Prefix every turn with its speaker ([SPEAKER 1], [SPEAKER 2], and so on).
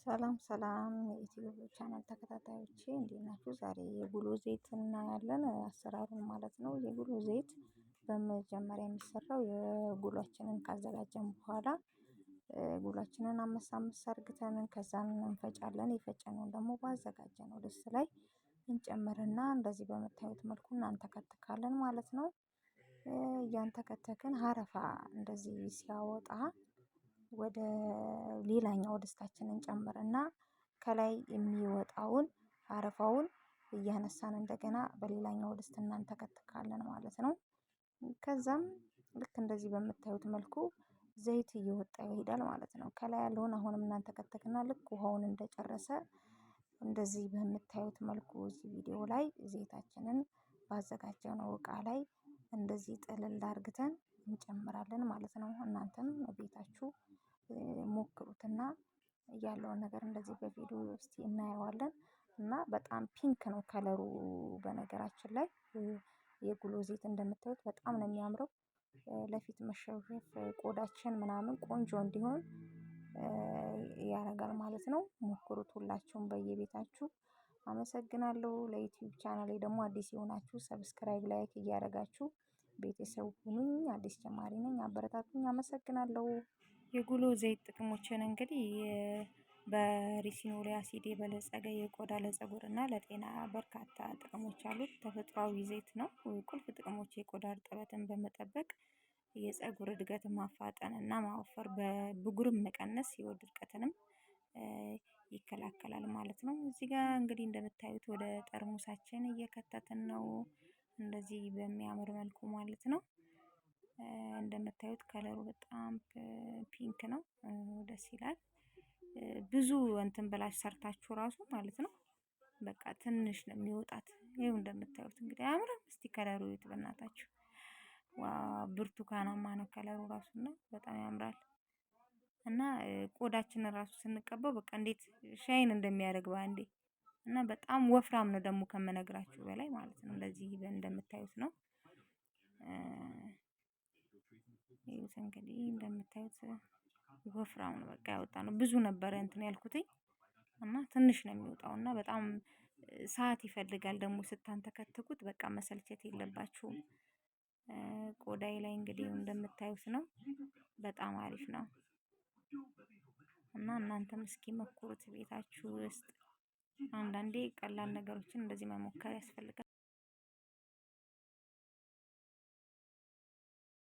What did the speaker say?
[SPEAKER 1] ሰላም ሰላም የኢትዮ ቻናል ተከታታዮቼ እንዴት ናችሁ? ዛሬ የጉሎ ዘይት እናያለን፣ አሰራሩን ማለት ነው። የጉሎ ዘይት በመጀመሪያ የሚሰራው የጉሏችንን ካዘጋጀን በኋላ ጉሏችንን አመሳ አመሳ አርግተን ከዛን እንፈጫለን። የፈጨነውን ደግሞ ባዘጋጀነው ድስት ላይ እንጨምርና እንደዚህ በምታዩት መልኩ እናንተከትካለን ማለት ነው። እያንተከተክን አረፋ እንደዚህ ሲያወጣ ወደ ሌላኛው ድስታችን እንጨምርና ከላይ የሚወጣውን አረፋውን እያነሳን እንደገና በሌላኛው ድስት እናንተከትካለን ማለት ነው። ከዛም ልክ እንደዚህ በምታዩት መልኩ ዘይት እየወጣ ይሄዳል ማለት ነው። ከላይ ያለውን አሁንም እናንተከትክና ልክ ውሃውን እንደጨረሰ እንደዚህ በምታዩት መልኩ እዚህ ቪዲዮ ላይ ዘይታችንን ባዘጋጀነው እቃ ላይ እንደዚህ ጥልል አርግተን እንጨምራለን ማለት ነው። እናንተም ቤታችሁ ሞክሩትና ያለውን ነገር እንደዚህ በቪዲዮ ውስጥ እናየዋለን። እና በጣም pink ነው color ኡ። በነገራችን ላይ የጉሎ ዘይት እንደምታዩት በጣም ነው የሚያምረው። ለፊት መሸፈፍ ቆዳችን ምናምን ቆንጆ እንዲሆን ያደርጋል ማለት ነው። ሞክሩት ሁላችሁም በየቤታችሁ። አመሰግናለሁ። ለዩቲዩብ ቻናሌ ደግሞ አዲስ የሆናችሁ subscribe፣ like እያደረጋችሁ ቤተሰብ ሁኑኝ። አዲስ ጀማሪ ነኝ፣ አበረታቱኝ። አመሰግናለሁ። የጉሎ ዘይት ጥቅሞችን እንግዲህ በ ricinoleic acid የበለጸገ የቆዳ ለፀጉር እና ለጤና በርካታ ጥቅሞች አሉት። ተፈጥሯዊ ዘይት ነው። ቁልፍ ጥቅሞች የቆዳ እርጥበትን በመጠበቅ የፀጉር እድገትን ማፋጠን እና ማወፈር፣ በብጉርም መቀነስ፣ የሆድ ድርቀትንም ይከላከላል ማለት ነው። እዚህ ጋር እንግዲህ እንደምታዩት ወደ ጠርሙሳችን እየከተትን ነው፣ እንደዚህ በሚያምር መልኩ ማለት ነው። እንደምታዩት color ኡ በጣም pink ነው፣ ደስ ይላል። ብዙ እንትን ብላችሁ ሰርታችሁ ራሱ ማለት ነው በቃ ትንሽ ነው የሚወጣት። ይኸው እንደምታዩት እንግዲህ አያምርም? እስቲ color ኡ እዩት በእናታችሁ። wow ብርቱካናማ ነው color ኡ ራሱና በጣም ያምራል። እና ቆዳችንን ራሱ ስንቀባው በቃ እንዴት shine እንደሚያደርግ በአንዴ። እና በጣም ወፍራም ነው ደግሞ ከምነግራችሁ በላይ ማለት ነው። እንደዚህ እንደምታዩት ነው። ይኸውት እንግዲህ እንደምታዩት ወፍራም ነው። በቃ ያወጣ ነው ብዙ ነበረ እንትን ያልኩትኝ እና ትንሽ ነው የሚወጣው እና በጣም ሰዓት ይፈልጋል ደግሞ ስታንተከትኩት በቃ መሰልቸት የለባችሁም። ቆዳዬ ላይ እንግዲህ እንደምታዩት ነው። በጣም አሪፍ ነው እና እናንተም እስኪ ሞክሩት ቤታችሁ ውስጥ። አንዳንዴ ቀላል ነገሮችን እንደዚህ መሞከር ያስፈልጋል።